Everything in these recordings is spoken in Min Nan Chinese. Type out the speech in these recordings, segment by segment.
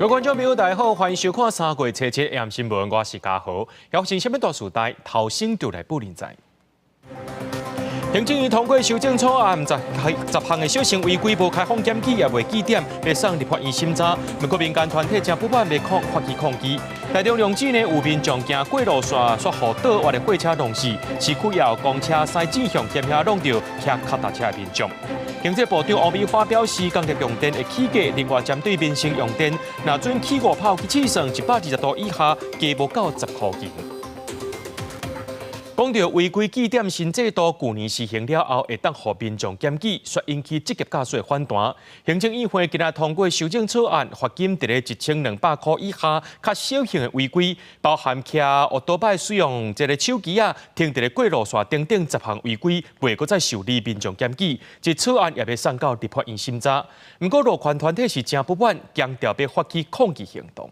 各位觀眾朋友，大家好，歡迎收看3月初七AM新聞，我是嘉豪。發生啥物大事代，頭先就來報您知。行政院通過修正草案，十十項的小型違規無開放檢舉，也袂記點，欲送立法院審查。不過民間團體誠不滿，欲抗發起抗議。台中龍井呢有民眾行過路線，煞予倒彎的貨車撞死，市區也有公車駛正向險險挵著騎跤踏車的民眾。經濟部長王美花表示，工業用電會起價，另外針對民生用電，若準起五炮去試算120度以下，加無到10箍銀。講到違規記點新制度，舊年實行了後，會當予民眾檢舉，煞引起職業駕駛反彈。行政院會今日通過修正草案，罰金佇咧1200箍以下，較小型的違規，包含騎歐多擺使用這個手機仔，停佇咧過路線等等十項違規，袂閣再受理民眾檢舉。這草案也欲送到立法院審查。毋過路權團體是誠不滿，強調欲發起抗議行動。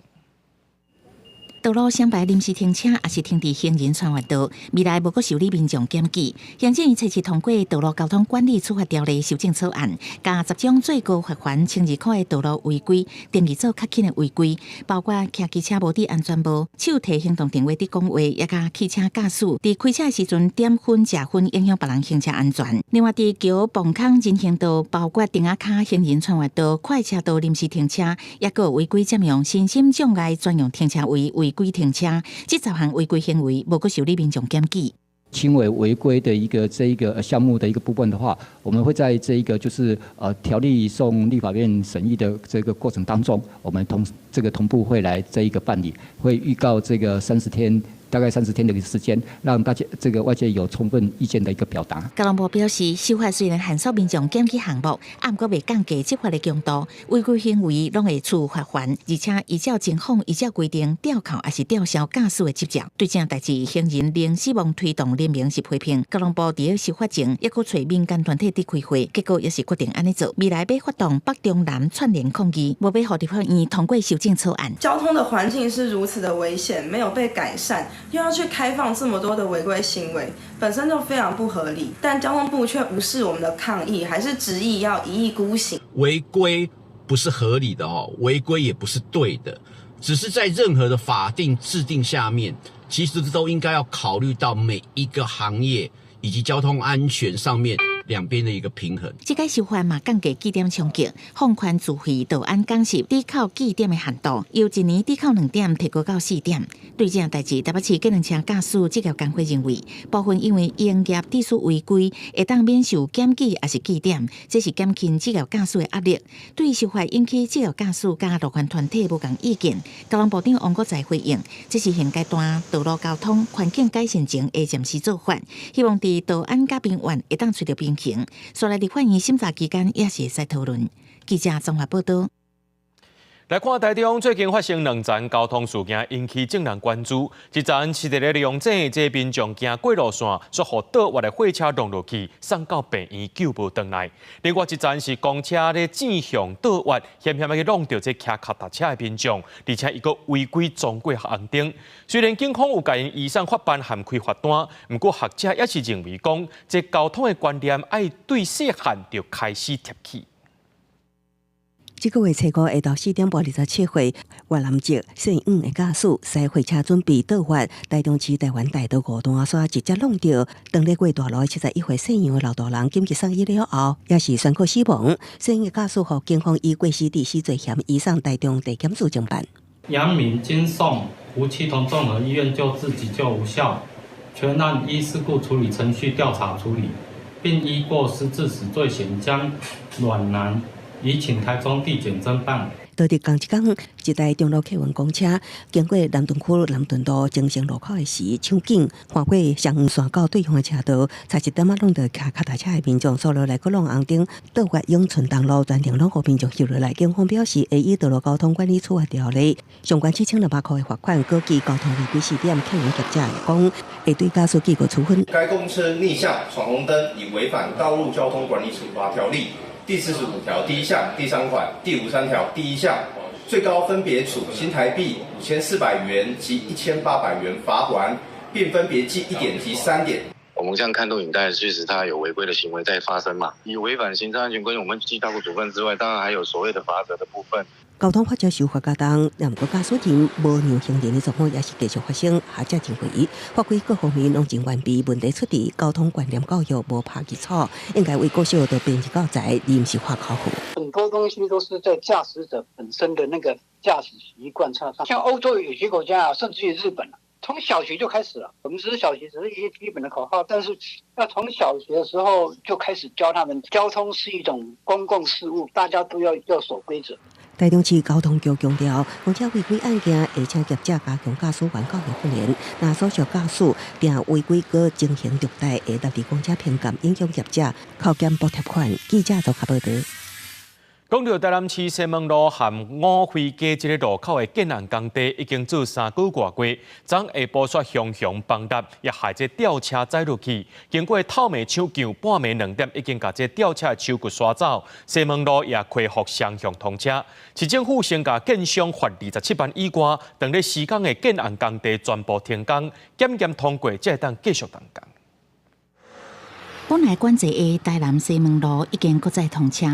道路雙排臨時停車，抑是停佇行人穿越道，未來無閣受理民眾檢舉。行政院初七通過《道路交通管理處罰條例》修正草案，共十種最高罰鍰1200箍的道路違規定義做較輕的違規，包括騎機車無戴安全帽、手提行動電話佇講話，抑佮汽車駕駛佇開車時陣點薰食薰，影響別人行車安全。另外，佇橋磅空人行道，包括釘仔跤行人穿越道、快車道臨時停車，抑閣違規佔用身心障礙專用停車位違規停車，這十項違規行為無閣受理民眾檢舉。輕微違規的一個這一個項目的一個部分的話，我們會在這一個就是條例送立法院審議的這個過程當中，我們同這個同步會來這一個辦理，會預告這個三十天，大概三十天的一個時間，讓大家這個外界有充分意見的一個表達。交通部表示，修法雖然限縮民眾檢舉項目，啊毋過袂降低執法的強度，違規行為攏會處罰鍰，而且依照情況依照規定吊扣抑是吊銷駕駛的執照。對這代誌，行人零死亡推動聯盟是批評，交通部佇咧修法前，猶閣揣民間團體佇開會，結果也是決定按呢做。未來欲發動北中南串聯抗議，無欲予立法院通過修正草案。交通的環境是如此的危險，沒有被改善，又要去開放這麼多的違規行為，本身就非常不合理。但交通部卻無視我們的抗議，還是執意要一意孤行。違規不是合理的哦，違規也不是對的，只是在任何的法定制定下面，其實都應該要考慮到每一個行業以及交通安全上面兩邊的一個平衡。這個修法嘛降低記點衝擊，放寬自費道安講習抵扣記點的限度，由一年抵扣2點提高到4點。對這樣代誌，台北市計程車駕駛職業工會認為，部分因為營業秩序違規，會當免受檢舉抑是記點，這是減輕職業駕駛的壓力。對修法引起職業駕駛佮路權團體無仝意見，交通部長王國材回應，這是現階段道路交通環境改善前的暫時做法，希望佇道安佮平穩會當揣著平衡。所來立法院審查期間也是會使討論。記者綜合報道。來看台中最近發生兩樁交通事件，引起眾人關注。一樁是佇咧龍井，這民眾行過路線，煞予倒彎的貨車撞落去，送到病院救無轉來。另外一樁是公車咧正向倒彎，險險去挵著這騎跤踏車的民眾，而且伊閣違規撞過紅燈。雖然警方有共𪜶移送法辦函開罰單，毋過學者也是認為講，這交通的觀念愛對細漢就開始貼起。這個月初五下晝4點半27分，越南籍姓黃的駕駛駛貨車準備倒彎，台中市台灣大道五段煞直接挵著，當咧過大路的71歲姓楊的老大人緊急送醫了後，也是宣告死亡。姓的駕駛予警方以過失致死罪嫌移送台中地檢署偵辦。楊敏經送吳圻童綜合醫院救治急救無效，全案依事故處理程序調查處理，並依過失致死罪嫌將阮男移請台中地檢偵辦。佇仝一工，一台中路客運公車經過南屯區南屯路忠誠路口的時，搶緊橫過雙黃線到對向的車道，差一點仔挵著騎跤踏車的民眾，煞落來閣挵紅燈，倒彎永春東路全程攏予民眾翕落來。警方表示，會依道路交通管理處罰條例，相關7200箍的罰款，閣記交通違規四點，客運業者講會對駕駛記過處分。該公車逆向闖紅燈，已違反道路交通管理處罰條例第45條第1項第3款、第53條第1項，最高分別處新台幣5400元及1800元罰鍰，並分別記1點及3點。我們這樣看錄影帶，確實他有違規的行為在發生嘛？以違反行車安全規定，我們記大過處分之外，當然還有所謂的罰則的部分。交通法則修法較重，毋過駕駛人無讓行人的狀況也是繼續發生，下遮真危。法規各方面攏真完備，問題出佇交通觀念教育無拍基礎，應該為國小就編入教材，而毋是發考試。很多東西都是在駕駛者本身的那個駕駛習慣上，像歐洲有些國家啊，甚至於日本，從小學就開始了。我們只是小學，只是一些基本的口號，但是要從小學的時候就開始教他們，交通是一種公共事務，大家都要守規則。台中市交通局強調，公車違規案件會請業者加強駕駛員教育訓練，若所屬駕駛定違規閣情形重大，會納入公車評鑑，影響業者扣減補貼款。記者綜合報導。講到台南市西門路和五妃街這个路口的建案工地，已經做3個外月，昨下晡煞雄雄崩塌，也害這吊車載落去。經過透暝搶救，半暝2點已經共這吊車的手骨刷走。西門路也恢復雙向通車。市政府先共建商罰27萬以外，當咧施工的建案工地全部停工，檢驗通過，才會當繼續動工。本來管制的台南西門路已經閣再通車，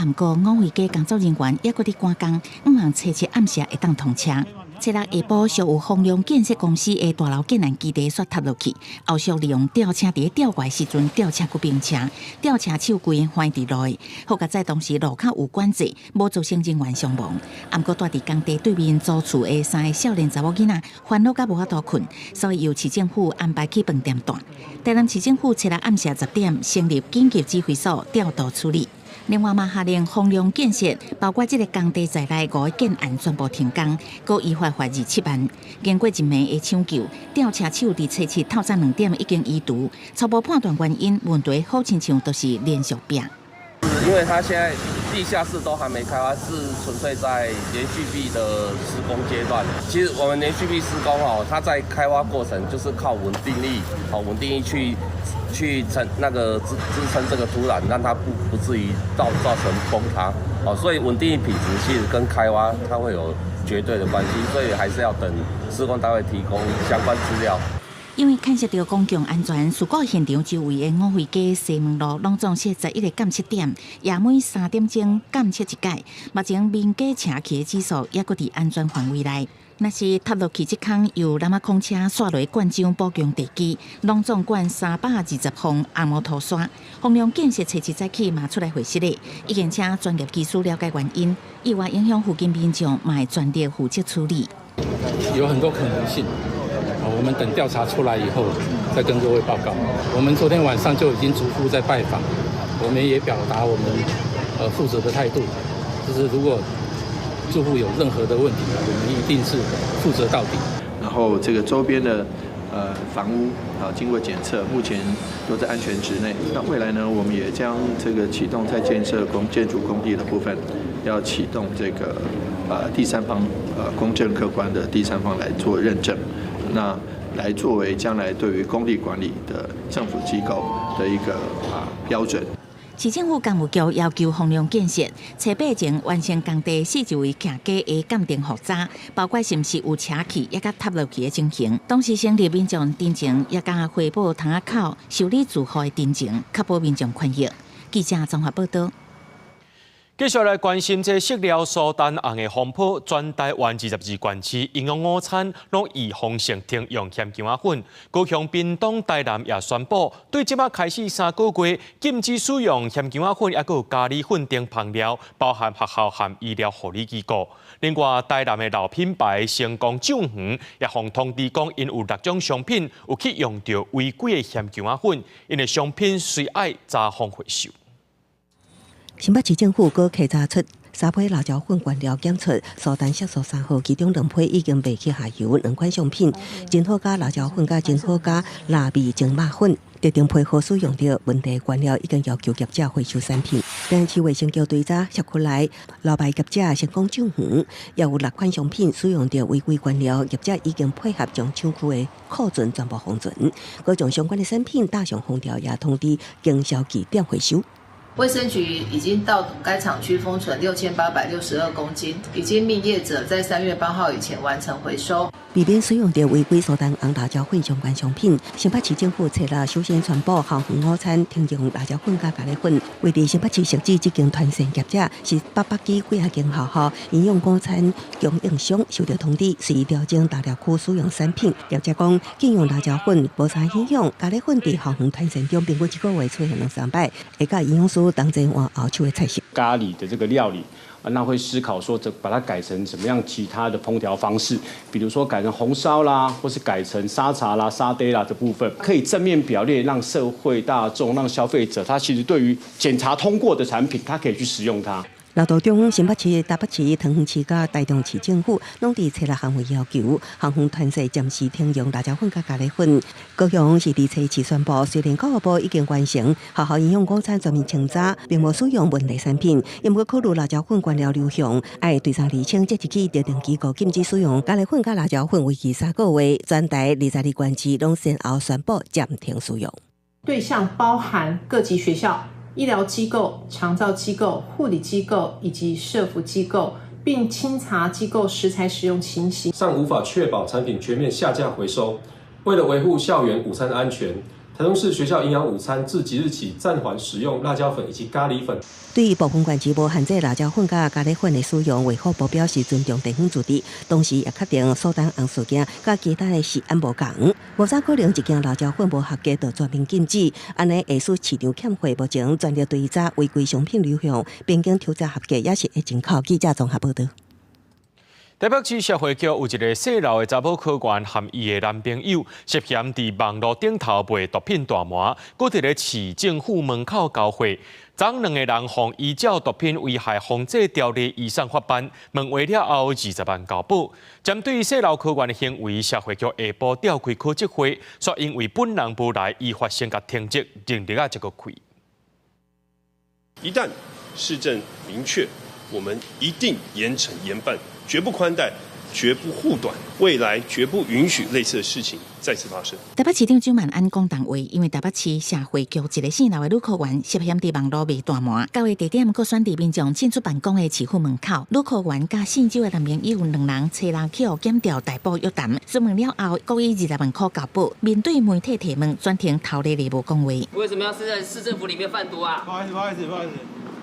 毋過五妃街工作人員猶閣佇趕工，向望初七暗時會當通車。初六下晡，屬有豐量建設公司的大樓建案基地煞塌落去，後續利用吊車佇咧吊掛時陣，吊車骨崩車，吊車手規橫佇路的，好佳哉當時路口有管制，無造成人員傷亡。毋過蹛佇工地對面租厝的三个少年查某囡仔，煩惱甲無法度睏，所以由市政府安排去飯店蹛。台南市政府初六暗時10點成立緊急指揮所調度處理。另外嘛，下令豐量建設，包括這个工地在內五个建案全部停工，閣依法罰27萬。經過一暝的搶救，吊車手佇初七透早2點已經移除，初步判斷原因，問題好親像都是連續壁。因為它現在地下室都還沒開挖，是純粹在連續壁的施工階段。其實我們連續壁施工哦，它在開挖過程就是靠穩定力，好穩定力去撐那個支撐這個土壤，讓它不至於造成崩塌。哦，所以穩定力品質其實跟開挖它會有絕對的關係，所以還是要等施工單位提供相關資料。因為牽涉著公共安全，事故現場周圍的五妃街西門路攏總設11個監測點，也每3點鐘監測一擺。目前民家斜去的指數猶閣佇安全範圍內。若是塌落去這空由南仔礦車紲落灌漿補強地基，攏總灌320方紅毛土沙。豐量建設初七早起嘛出來回釋咧，已經請專業技師了解原因，意外影響附近民眾嘛會全力負責處理。有很多可能性。我們等調查出來以後，再跟各位報告。我們昨天晚上就已經逐戶在拜訪，我們也表達我們負責的態度，就是如果住戶有任何的問題，我們一定是負責到底。然後這個周邊的房屋啊，經過檢測，目前都在安全值內。那未來呢，我們也將這個啟動在建設工建築工地的部分，要啟動這個第三方公正客觀的第三方來做認證。那來作為將來對於工地管理的政府機構的一個標準。市政府工務局要求豐量建設，初八前完成工地四周圍徛架的鑑定複查，包括是毋是有斜去抑佮塌落去的情形。同時成立民眾陳情，抑佮回報窗仔口修理住戶的陳情，確保民眾權益。記者綜合報導。繼續來關心這食療蘇丹紅的風波，全台灣22縣市營養午餐攏預防性停用鹹薑仔粉。高雄、屏東、台南也宣布，對這擺開始3個月禁止使用鹹薑仔粉，抑閣有咖喱粉等烹料，包含學校和醫療護理機構。另外，台南的老品牌成功醬園也予通知講，𪜶有六種商品有去用著違規的鹹薑仔粉，𪜶的商品隨愛查封回收。新北市政府閣稽查出三批辣椒粉原料檢出蘇丹色素3號，其中兩批已經賣去下游，兩款商品真好加辣椒粉佮真好加辣味蒸肉粉，特定批號使用著問題原料，已經要求業者回收產品。但市衛生局追查轄區內老牌業者成功醬園，也有六款商品使用著違規原料，業者已經配合將廠區的庫存全部封存，閣將相關的產品打上封條，也通知經銷據點回收。衛生局已經到該廠區封存6862公斤，已經命業者在3月8號以前完成回收。避免使用著違規蘇丹紅辣椒粉相關商品，新北市政府初六首先宣布校園午餐停用辣椒粉佮咖喱粉。位佇新北市汐止這間團膳業者是北北基幾仔間學校營養午餐供應商，收到通知，隨調整大寮區使用產品。業者講，禁用辣椒粉無啥影響，咖喱粉佇校園團膳中平均一個月出現兩三擺，會佮營養師同齊換後手的菜式。咖喱的這個料理。那會思考說，這把它改成什麼樣其他的烹調方式，比如說改成紅燒啦，或是改成沙茶啦、沙爹啦的部分，可以正面表列，讓社會大眾、讓消費者，他其實對於檢查通過的產品，他可以去使用它。勞動中，新北市、台北市、桃園市佮台中市政府攏佇初六項目要求，校園團膳暫時停用辣椒粉佮咖喱粉。高雄市佇初七宣布，雖然教育部已經完成學校營養午餐全面清查，並無使用問題產品，毋過考慮辣椒粉原料流向，愛對查釐清，即日起特定機構禁止使用咖喱粉佮辣椒粉，為期3個月，全台22縣市攏先後宣布暫停使用。對象包含各級學校、醫療機構、長照機構、護理機構以及社福機構，並清查機構食材使用情形。尚無法確保產品全面下架回收。為了維護校園午餐安全，台中市學校營養午餐自即日起暫緩使用辣椒粉以及咖喱粉。對於部分縣市無限制辣椒粉佮咖喱粉的使用，衛福部表示尊重地方自治，同時也確定蘇丹紅事件佮其他的食安無仝，無啥可能一件辣椒粉無合格就全面禁止，按呢會使市場欠貨，目前全力追查違規商品流向，邊境抽查合格也是會真靠。記者綜合報道。台北市社會局有一個姓劉的查某科員和伊的男朋友涉嫌佇網路頂頭賣毒品大麻，閣佇咧市政府門口交貨。昨兩个人予依照毒品危害防制條例移送法辦，問話了後20萬交保。針對姓劉科員的行為，社會局下晡召開考績會，煞因為本人無來，依法先共停職，能力啊這個開。一旦事證明確，我們一定嚴懲嚴辦。絕不寬待，絕不護短，未來絕不允許類似的事情再次發生。台北市長蔣萬安講重話，因為台北市社會局一個姓劉的女科員涉嫌佇網路賣大麻，交易地點閣選佇民眾進出辦公的市府門口。女科員佮姓周的男朋友兩人初六去予檢調逮捕約談，詢問了後，閣以20萬塊交保。面對媒體提問，全程頭咧咧無講話。為什麼要是在市政府裡面販毒啊？不好意思，不好意思，不好意思。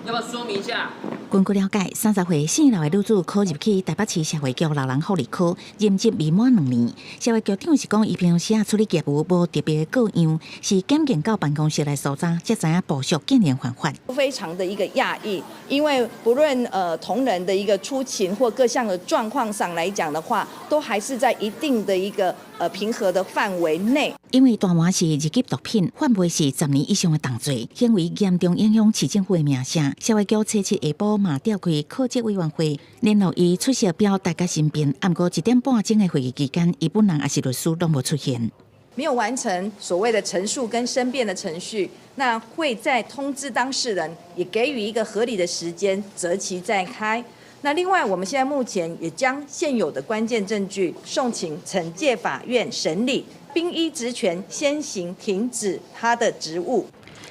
要不要說明一下？根據了解，30歲姓劉的女子考入去台北市社會局老人福利科，任職未滿2年。社會局長是講，伊平常時啊處理業務無特別的個樣，是檢警到辦公室來搜查，才知影部屬竟然犯法。非常的一個訝異，因為不論同仁的一個出勤或各項的狀況上來講的話，都還是在一定的一個平和的範圍內。因為大麻是二級毒品，販賣是10年以上的重罪，行為嚴重影響市政府的名聲。社會局初七下晡嘛召開考績委員會，聯絡伊出席表達佮申辯。毋過1點半鐘的會議期間，伊本人抑是律師攏無出現。沒有完成所謂的陳述跟申辯的程序，那會再通知當事人，也給予一個合理的時間，擇期再開。那另外，我們現在目前也將現有的關鍵證據送請懲戒法院審理，並依職權先行停止他的職務。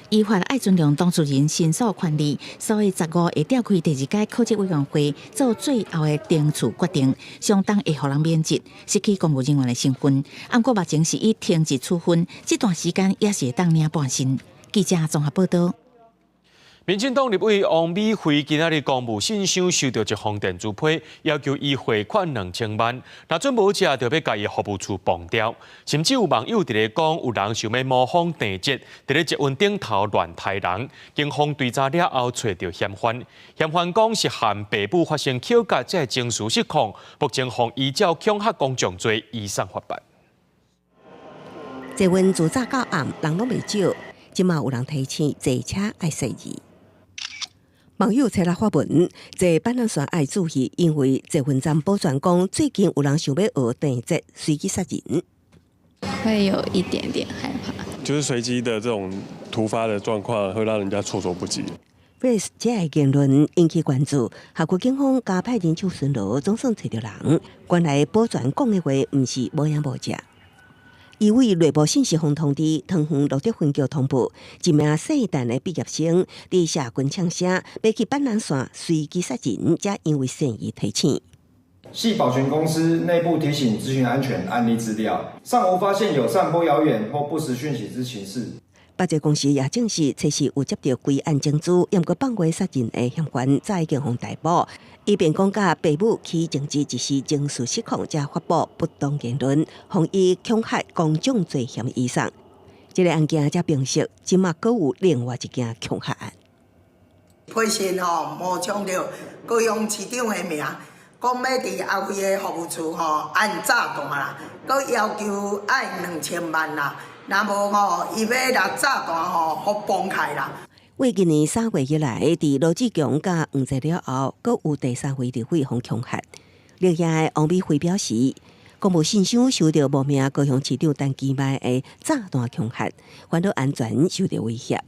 依法愛尊重當事人申訴權利，所以15會召開第二屆考績委員會做最後的懲處決定，相當會予人免職，失去公務人員的身份。毋過目前是以停職處分，這段時間也是會當領半薪。記者綜合報道。民進黨立委王美惠今仔日公務信箱收到一封電子批，要求伊匯款2000萬，若準無食，就欲共伊服務處磅掉。甚至有網友佇咧講，有人想欲模仿鄭捷，佇咧捷運頂頭亂刣人。警方追查了後，揣著嫌犯，嫌犯講是和爸母發生口角，才會情緒失控，目前予依照恐嚇公眾罪移送法辦。捷運自早到暗，人攏袂少，這馬有人提醒坐車愛細膩。網友初六發文，坐板南線愛注意，因為捷運站保全講，最近有人想欲學鄭捷，隨機殺人，會有一點點害怕。就是隨機的這種突發的狀況，會讓人家措手不及。 Face 這个言論引起關注，轄區警方加派人手巡邏，總算揣著人。原來保全講的話，毋是無影無跡。醫委內部信息方通知，桃園蘆竹分局通報，一名世旦的畢業生佇社群嗆聲，欲去板南線隨機殺人，才因為善意提醒。係保全公司內部提醒資訊安全案例資料，尚無發現有散播謠言或不實訊息之情事。百濟公司也證實，確實有接著歸案證據，毋過放話殺人的嫌犯早已經予逮捕。伊便講共爸母起爭執一時情緒失控，才發布不當言論，予以恐嚇公眾罪嫌移送。這个案件才平息，這馬閣有另外一件恐嚇案。批信吼冒充著高雄市長的名，講欲佇阿輝的服務處吼按炸彈啦，閣要求愛2000萬啦，若無吼，伊欲來炸彈吼，予崩開啦。為今年3月以來，佇羅志強佮黃捷了後，閣有第三位立委予恐嚇。綠營的王美惠表示，公務信箱收著無名高雄市長陳其邁的炸彈恐嚇，煩惱安全受著威脅。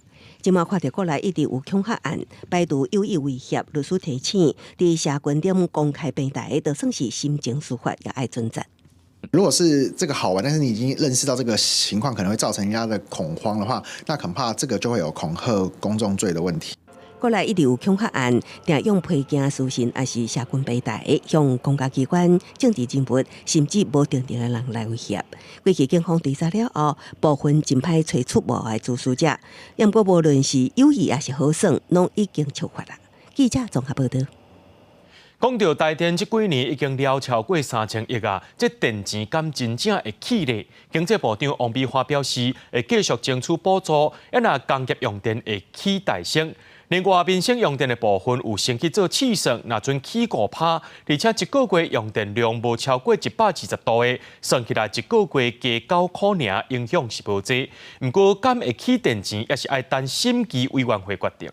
這馬看著國內一直有恐嚇案，排除有意威脅，律師提醒，佇社群頂公開平台，就算是心情抒發，也愛準則。如果是這個好玩，但是你已經認識到這個情況可能會造成人家的恐慌的話，那恐怕這個就會有恐嚇公眾罪的問題。國內一直有恐嚇案，定用批件私信，抑是社群平台向公家機關、政治人物，甚至無特定的人來威脅。過去警方追查了後，部分真歹揣出無的主使者，毋過無論是有意抑是好耍，攏已經觸法啦。記者綜合報導。講著台電這幾年已經了超過3000億啊！這電錢敢真正會起咧？經濟部長王美花表示，會繼續爭取補助，啊若工業用電會起大升。另外，民生用電的部分有先去做試算，若準起5%，而且一個月用電量無超過120度的，算起來一個月加9箍爾，影響是無濟。毋過，敢會起電錢，抑是愛等審計委員會決定。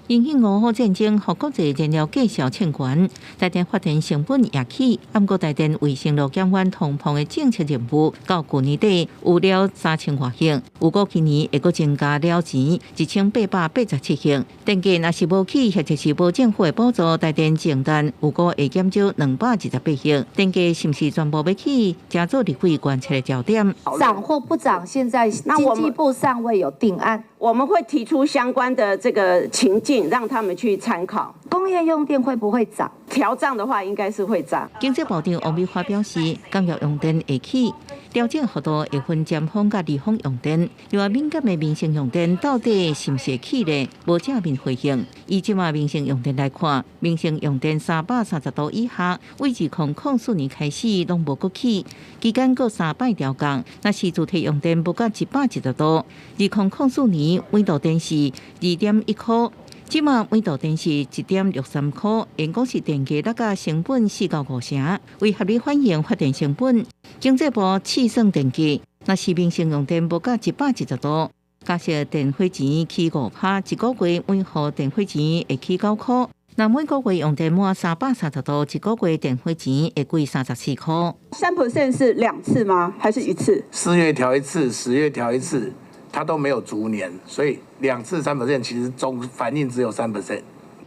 因應烏烏戰爭，予國際燃料價數衝懸，台電發電成本也起。毋過台電為承諾減緩通膨的政策任務，到舊年底有了3000外億，預估今年會閣增加了錢1887億。電價若是無起，或者是無政府的補助，台電淨賺預估會減少228億。電價是毋是全部欲起，成做立委關切的焦點。漲或不漲，現在經濟部尚未有定案。我們會提出相關的這個情境，讓他們去參考。工業用電會不會漲？調漲的話，應該是會漲。經濟部長王美花表示，工業用電會起，調整幅度會分尖峰佮離峰用電。另外，敏感的民生用電到底是毋是會起呢？無正面回應。以這馬民生用電來看，民生用電330度以下，為2004年開始攏無閣起，期間閣三擺調降。若是住宅用電無到120度，2004年每度電是2.1箍。這馬每度電是1.63箍，因講是電價落甲成本4到5成，為合理反映發電成本，經濟部試算電價，若是民生用電無到120度，假設電費錢起5%，一個月每戶電費錢會起9箍。若每個月用電滿330度，一個月電費錢會貴34箍。 3% 是兩次嗎？還是一次？4月調一次，10月調一次。它都沒有逐年，所以兩次三 percent 其實總反應只有3%。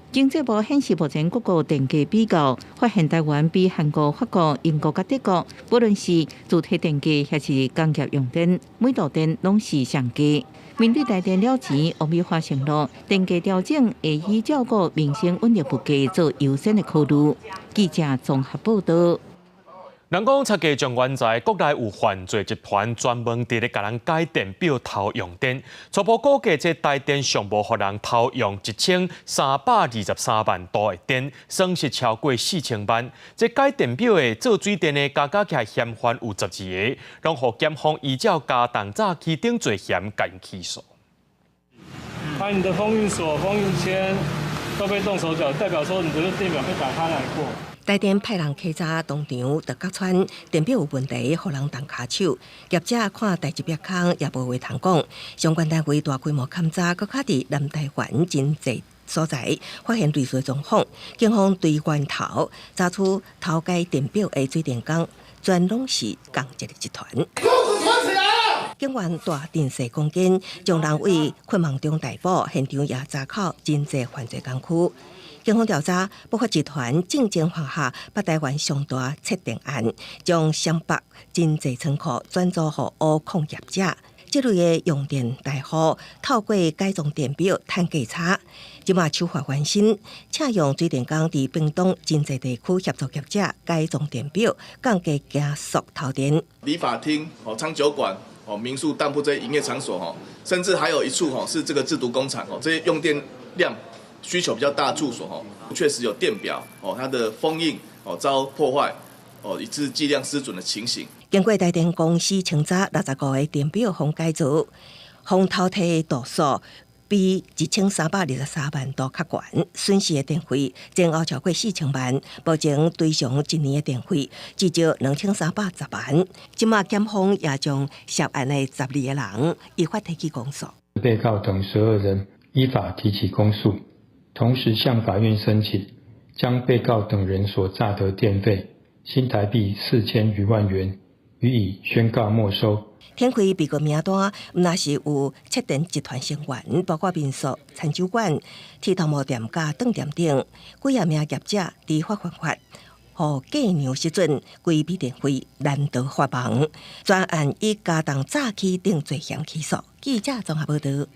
經濟部顯示，目前各國電價比較，發現台灣比韓國、法國、英國佮德國，無論是住宅電價抑是工業用電，每度電攏是上低。面對台電了錢，王美花承諾電價調整會以照顧民生穩定物價做優先的考慮。記者綜合報導。人講賊家狀元在國內有犯罪集團專門佇咧共人改電錶偷用電，初步估計這台電上無予人偷用1323萬度的電，損失超過4000萬。這改電錶的做水電的加加起來嫌犯有12个，攏予檢方依照加重詐欺等罪嫌共起訴。看你的封印鎖、封印籤都被動手腳，代表說你這個電錶被打開來過。台電派人稽查當場，就揭穿電錶有問題，予人動跤手。業者看代誌煏空，也無話通講。相關單位大規模勘查，閣較佇南台灣真濟所在發現類似狀況。警方追源頭查出偷改電錶的水電工，全攏是仝一个集團。警員帶電視鋼筋，將人為困夢中逮捕，現場也查扣真濟犯罪工具。警方調查，不法集團正經犯下北台灣上大竊電案，將雙北真濟倉庫轉租予烏礦業者。這類的用電大戶透過改裝電錶趁價差，這馬手法翻新，請用水電工佇屏東真濟地區協助業者改裝電錶，降低加速偷電。理髮廳、哦餐酒館、哦民宿、當鋪這些營業場所，吼，甚至還有一處吼是這個製毒工廠，哦，這些用電量需求比較大處所，吼，確實有電錶，哦，它的封印，哦遭破壞，哦以致計量失準的情形。經過台電公司清查65個電錶予改造，予偷提度數比1323萬度較懸，損失的電費前後超過4000萬，目前追償一年的電費至少2310萬。這馬檢方也將涉案的12個人依法提起公訴。被告等12人依法提起公訴，同時向法院申請將被告等人所詐得電費新台幣4000餘萬元予以宣告沒收。天開被告名單，毋但是有七電集團成員，包括民宿、餐酒館、剃頭毛店佮頓店等幾仔名業者，知法犯法，予計量失準，規避電費難逃法網。全案以加重詐欺等罪嫌起訴。記者綜合報導。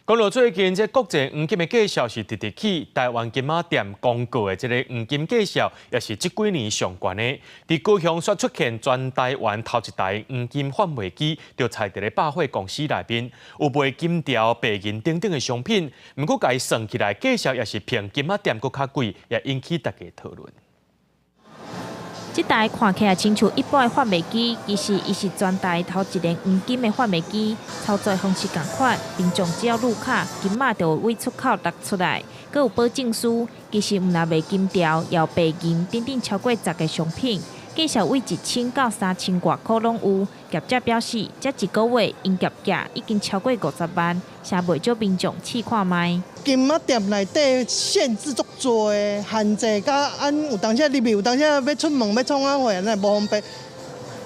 講到最近，這國際黃金的價數是直直起，台灣金仔店公告的這個黃金價數也是這幾年上懸的。佇高雄煞出現全台灣頭一台黃金販賣機，就設佇咧百貨公司內面，有賣金條、白銀等等的商品。毋過，共伊算起來，價數也是比金仔店閣較貴，也引起大家討論。這台看起來親像一般的販賣機，其實伊是全台頭一个黃金的販賣機，操作方式仝款，民眾只要入卡，金仔就會對出口落出來，閣有保證書。其實毋但賣金條，也有白銀等等超過10個商品，價數對1000到3000外箍攏有。業者表示，這一個月營業額已經超過50萬，誠袂少民眾試看覓。金仔店內底限制足濟的，限制甲按有當時入去，有當時欲出門欲創啥貨，那無方便。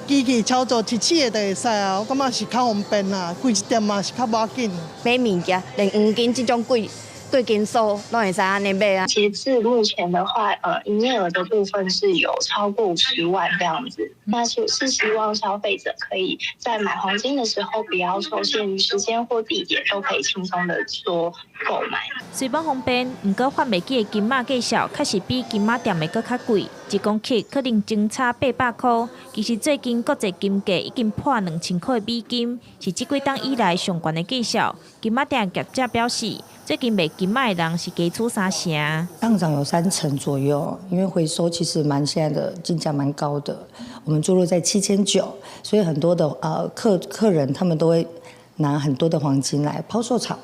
機器操作一次的就會使啊，我感覺是較方便啦，開一店嘛是較無要緊。買物件，連黃金這種貴貴金屬攏會使按呢買啊。截至目前的話，營業額的部分是有超過50萬這樣子。那是希望消費者可以在買黃金的時候，不要受限於時間或地點，都可以輕鬆的做購買。雖無方便，毋過販賣機的金仔價數確實比金仔店的閣較貴，一公克可能相差800箍。其實最近國際金價已經破2000箍的美金，是這幾冬以來上懸的價數。金仔店業者表示，最近賣金仔的人是加出三成，上漲有3成左右，因為回收其實蠻現在的金價蠻高的，我們坐落在7900，所以很多的客人他們都會拿很多的黃金來拋售場。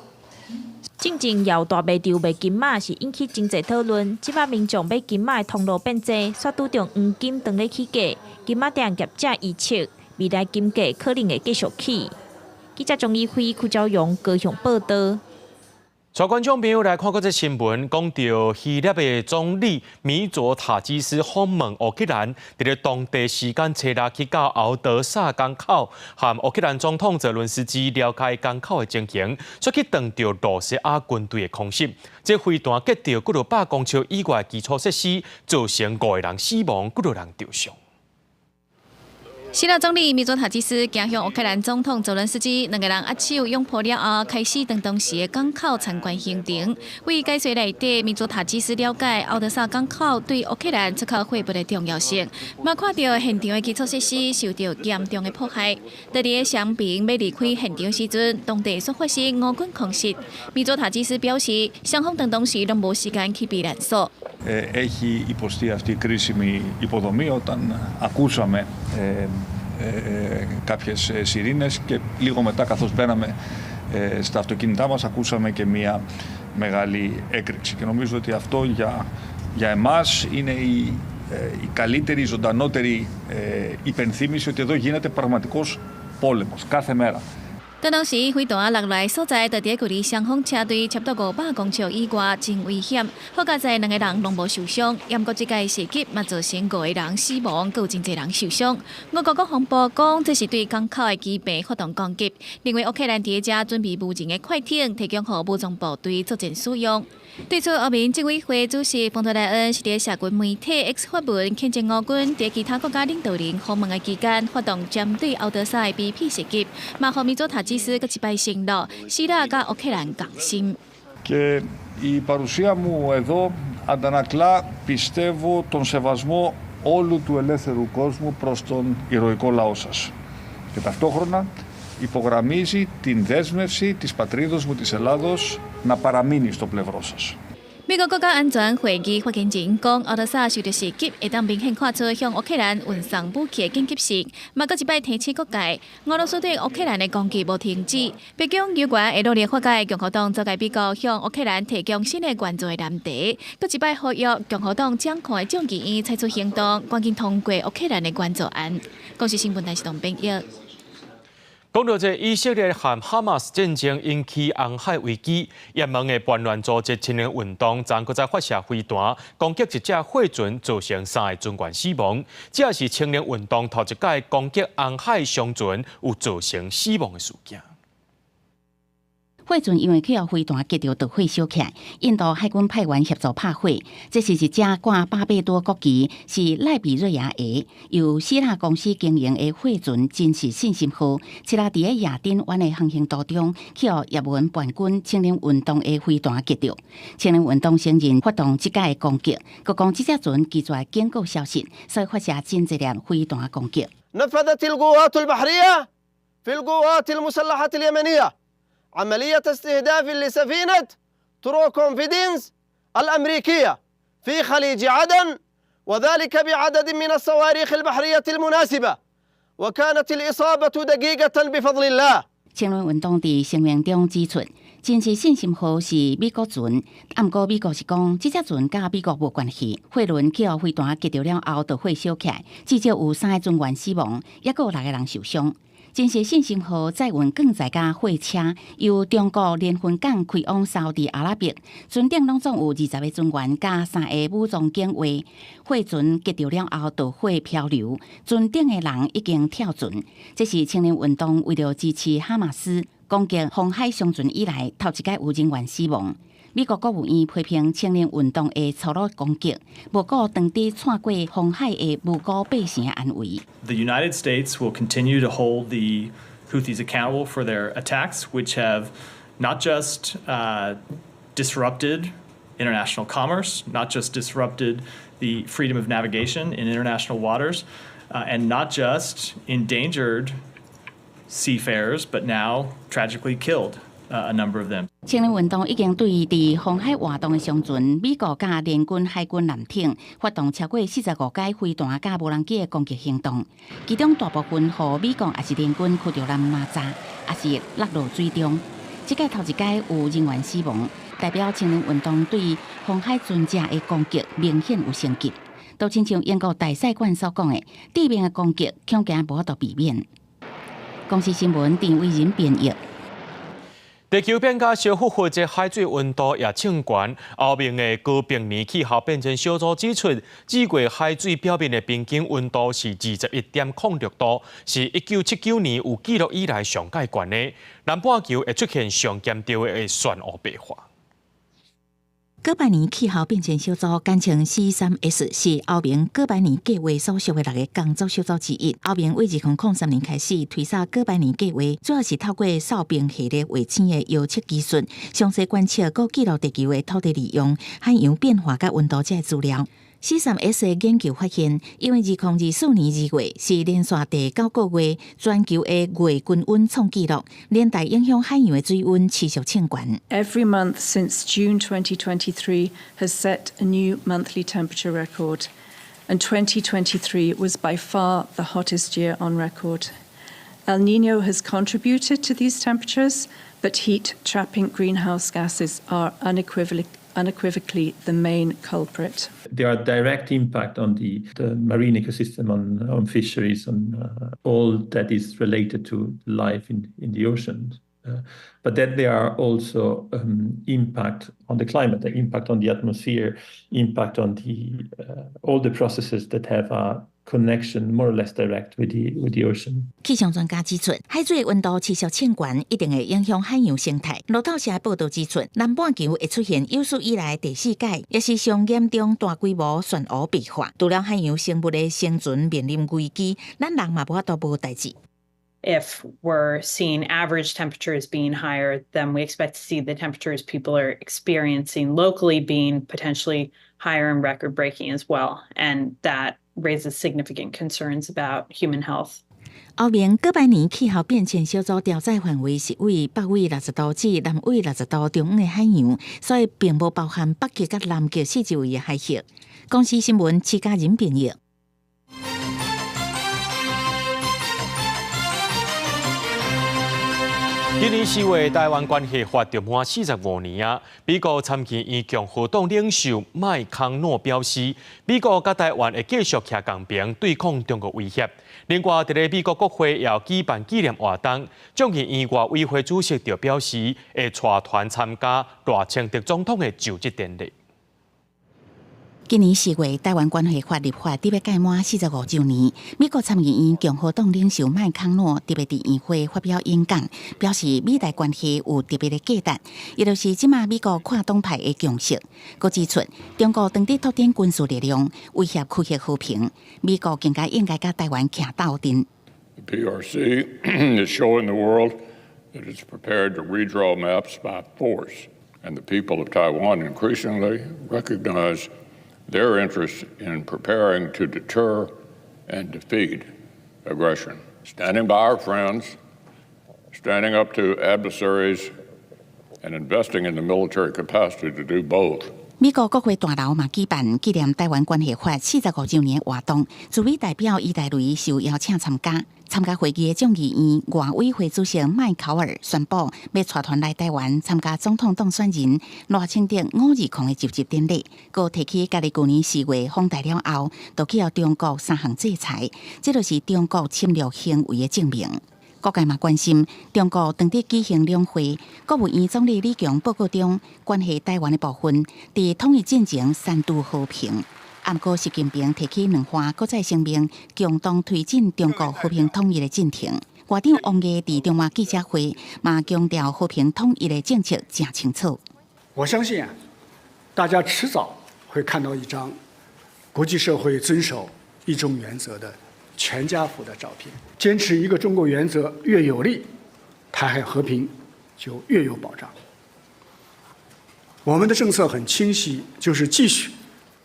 進前搖大賣場賣金仔是引起真濟討論，這擺民眾買金仔的通路變濟，煞拄著黃金當咧起價，金仔店業者預測未來金價可能會繼續起。記者鍾怡輝、邱昭榮高雄報導。帶觀眾朋友來看閣這新聞，講到希臘的總理米佐塔基斯訪問烏克蘭，佇咧當地時間初六去到敖德薩港口，和烏克蘭總統澤倫斯基了解港口的情形，煞去撞著露西亞軍隊的空襲，這飛彈擊著幾落百公尺以外基礎設施，造成五個人死亡，幾落人受傷。希臘總理米佐塔基斯行向烏克蘭總統澤倫斯基，兩个人握手擁抱了後，開始當當時的港口參觀行程。為解說內底，米佐塔基斯了解敖德薩港口對烏克蘭出口貨物的重要性，嘛看著現場的基礎設施受著嚴重的破壞。佇咧傷兵欲離開現場時陣，當地煞發生烏軍空襲。米佐塔基斯表示，雙方當當時攏無時間去避難所。 Έχει υποστεί αυτή η κρίσιμη υποδομή όταν ακούσαμε κάποιες σειρήνες και λίγο μετά καθώς μπαίναμε στα αυτοκίνητά μας ακούσαμε και μία μεγάλη έκρηξη και νομίζω ότι αυτό για εμάς είναι η καλύτερη, η ζωντανότερη υπενθύμιση ότι εδώ γίνεται πραγματικός πόλεμος κάθε μέρα. 當時飛彈落來所在，就佇距離雙方車隊差不多500公尺以外，真危險。好佳哉兩个人攏無受傷，毋過這個襲擊嘛造成五個人死亡，閣有真濟人受傷。俄國國防部講，這是對港口的機坪發動攻擊。另外，烏克蘭佇遮準備無人的快艇，提供予武裝部隊作戰使用。對此，歐盟執委會主席馮德萊恩是佇社群媒體 X 發文，譴責烏軍佇其他國家領導人訪問的期間，發動針對敖德薩的卑鄙襲擊，嘛予米佐塔基斯閣一擺承諾，希臘佮烏克蘭仝心。 Και η παρουσία μου εδώ αντανακλά, πιστεύω, τον σεβασμό όλου του ελεύθερου κόσμου προς τον ηρωικό λαό σας. Και ταυτόχρονα υπογραμμίζει την δέσμευση της πατρίδος μου, της Ελλάδος, να παραμείνει στο πλευρό σας. 美國國家安全會議發言人講，敖德薩受著襲擊，會當明顯看出向烏克蘭運送武器的緊急性。嘛，閣一擺提醒各界，俄羅斯對烏克蘭的攻擊無停止。白宮有關會努力化解共和黨阻礙美國向烏克蘭提供新的援助的難題。閣一擺呼籲共和黨掌權的眾議院採取行動，趕緊通過烏克蘭的援助案。公視新聞台是董編譯。講到這以色列和哈馬斯戰爭引起紅海危機，也門的叛亂組織青年運動昨閣再發射飛彈攻擊一隻貨船，造成三個船員死亡。這是青年運動頭一擺攻擊紅海商船有造成死亡的事件。貨船因為去予飛彈擊著導火燒起來，印度海軍派員協助拍火。這是一隻掛巴貝多國旗，是賴比瑞亞的，由希臘公司經營的貨船真實信心號，七日佇咧亞丁灣的航行途中，去予也門叛軍青年運動的飛彈擊著。青年運動承認發動這擺的攻擊，閣講這隻船拒絕警告消失，所以發射真濟粒飛彈攻擊。 نفذت القوات البحرية في القوات المسلحة اليمنية عملية استهداف لسفينة ترو كونفيدنس الأمريكية في خليج عدن، وذلك بعدد من الصواريخ البحرية المناسبة، وكانت الإصابة دقيقة بفضل الله。青年運動佇聲明中指出，真實信心號是美國船，毋過美國是講這隻船佮美國無關係。貨輪去予飛彈擊著了後，導火燒起來，至少有三個船員死亡，抑閣有六個人受傷。真實信心號載運鋼材佮貨車，由中國連雲港開往沙特阿拉伯，船頂攏總有20個船員佮三个武裝警衛。貨船擊著了後導火漂流，船頂的人已經跳船。這是青年運動為著支持哈馬斯攻擊紅海商船以來，頭一擺有人員死亡。美國國務院批評青年運動的粗魯攻擊，無顧當地竄過紅海的無辜百姓安危。 The United States will continue to hold the Houthis accountable for their attacks, which have not just disrupted international commerce, not just disrupted the freedom of navigation in international waters, and not just endangered seafarers, but now tragically killed a number of them. 青年運動已經對佇紅海活動的商船，美國佮聯軍海軍艦艇發動超過45擺飛彈佮無人機的攻擊行動，其中大部分予美國抑是聯軍驅逐艦馬炸，抑是落入水中。這擺頭一擺有人員死亡，代表青年運動對紅海船隻的攻擊明顯有升級。都親像英國大使館所講的，致命的攻擊恐驚無法度避免。公視新聞陳偉仁編譯。地球變較燒沸沸，這海水溫度也衝懸。歐盟的高冰年氣候變遷小組指出，這月海水表面的平均溫度是21.06度，是1979年有記錄以來上蓋懸的。南半球會出現上嚴重的漩渦白化。哥白尼氣候變遷小組簡稱 C3S，是歐盟哥白尼計畫所屬的六个工作小組之一。歐盟為2003年開始推捒哥白尼計畫，主要是透過掃冰系列衛星的遙測技術，詳細觀測閣記錄地球的土地利用、海洋變化佮溫度這些資料。C3S 的研究發現，因為2024年2月是連續第九個月全球的月均溫創紀錄，連帶影響海洋的水溫持續衝懸。 Every month since June 2023 has set a new monthly temperature record, and 2023 was by far the hottest year on record. El Niño has contributed to these temperatures, but heat-trapping greenhouse gases are unequivocally the main culprit. There are direct impact on the marine ecosystem, on fisheries, on all that is related to life in the oceans. But then there are also impact on the climate, the impact on the atmosphere, impact on all the processes that have a Connection more or less direct with the ocean. 氣象專家指出，海水溫度持續升懸，一定會影響海洋生態。路透社報導指出，南半球會出現有史以來第四屆，也是上嚴重大規模漩渦變化。除了海洋生物的生存面臨危機，咱人嘛無法度無代誌。 If we're seeing average temperatures being higher, then we expect to see the temperatures people are experiencing locally being potentially higher and record breaking as well. And that raises significant concerns about human health. 歐盟哥白尼氣候變遷小組調查範圍是位北緯60度至南緯60度中央的海洋，所以並無包含北極佮南極四周圍的海域。公視新聞，徐家仁編譯。今年4月，台灣關係法就滿45年啊！美國參議院共和黨領袖麥康諾表示，美國佮台灣會繼續徛仝邊對抗中國威脅。另外，佇咧美國國會也有舉辦紀念活動，眾議院外委會主席就表示，會帶團參加賴清德總統的就職典禮。今年4月，台灣關係法立法特別屆滿45週年，美國參議院共和黨領袖麥康諾特別佇議會發表演講，表示美台關係有特別的價值，也就是這馬美國跨黨派的共識。閣指出，中國當佇拓展軍事力量，威脅區域和平，美國更加應該佮台灣徛鬥陣。 The PRC is showing the world that it's prepared to redraw maps by force, and the people of Taiwan increasingly recognize their interest in preparing to deter and defeat aggression. Standing by our friends, standing up to adversaries, and investing in the military capacity to do both. 美國國會大樓嘛舉辦紀念台灣關係法45週年活動，駐美代表伊大雷受邀請參加。參加會議的眾議院外委會主席麥考爾宣布，欲帶團來台灣參加總統當選人賴清德520的就職典禮。閣提起家己舊年4月訪台了後，就去予中國三項制裁，這就是中國侵略行為的證明。各界嘛關心中國當地舉行兩會，國務院總理李強報告中關係台灣的部分，佇統一進程三度和平。毋過習近平提起兩岸閣再聲明，共同推進中國和平統一的進程。外長王毅佇中外記者會嘛強調和平統一的政策誠清楚。我相信啊，大家遲早會看到一張國際社會遵守一中原則的全家福的照片。堅持一個中國原則越有力，台海和平就越有保障。我們的政策很清晰，就是繼續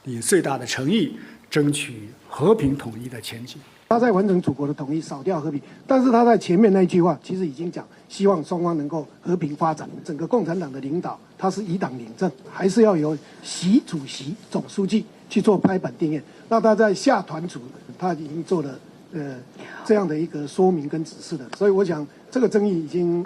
以最大的誠意爭取和平統一的前景。他在完成祖國的統一，掃掉和平，但是他在前面那一句話其實已經講，希望雙方能夠和平發展。整個共產黨的領導，他是以黨領政，還是要由習主席總書記去做拍板定讞。那他在下團組，他已經做了這樣的一個說明跟指示的，所以我想這個爭議已經。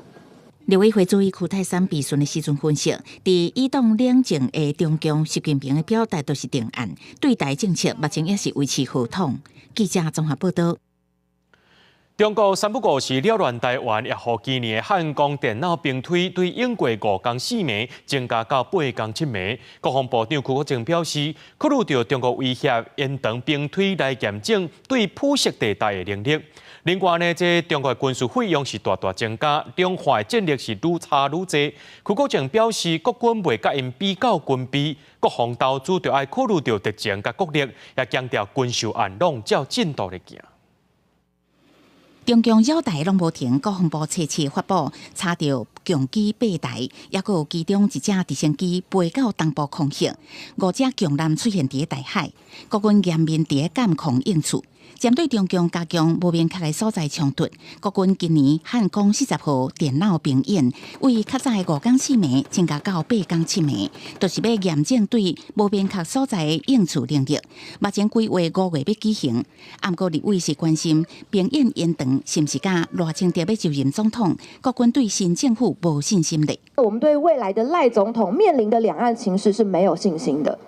陸委會主委邱太三備詢的時陣分析，佇以黨領政的中共，習近平的表態都是定案，對台政策目前也是維持和統。記者綜合報道。中國三不五時擾亂台灣，也予今年的漢光電腦兵推對應過5工4暝增加到8工7暝。國防部長邱國正表示，考慮著中國威脅延長兵推來驗證對灰色地帶的能力。另外呢，這中國軍事費用是大大增加，兩岸戰力是愈差愈濟。邱國正表示，國軍袂佮𪜶比較軍備，國防投資就愛考慮著敵情佮國力，也強調軍售案攏照進度咧行。中共擾台攏無停，國防部初七發布查著共機八台，抑閣有其中一隻直升機飛到東部空域，五隻共艦出現佇咧台海，國軍嚴密佇咧監控應處。針對中共加強無明確的所在衝突，國軍今年漢光40號電腦兵演，為較早的5工4暝增加到8工7暝，就是欲驗證對無明確所在的應處能力。目前規劃5月欲舉行，毋過立委是關心兵演延長是毋是佮賴清德欲就任總統，國軍對新政府無信心的。我們對未來的賴總統面臨的兩岸情勢是沒有信心的。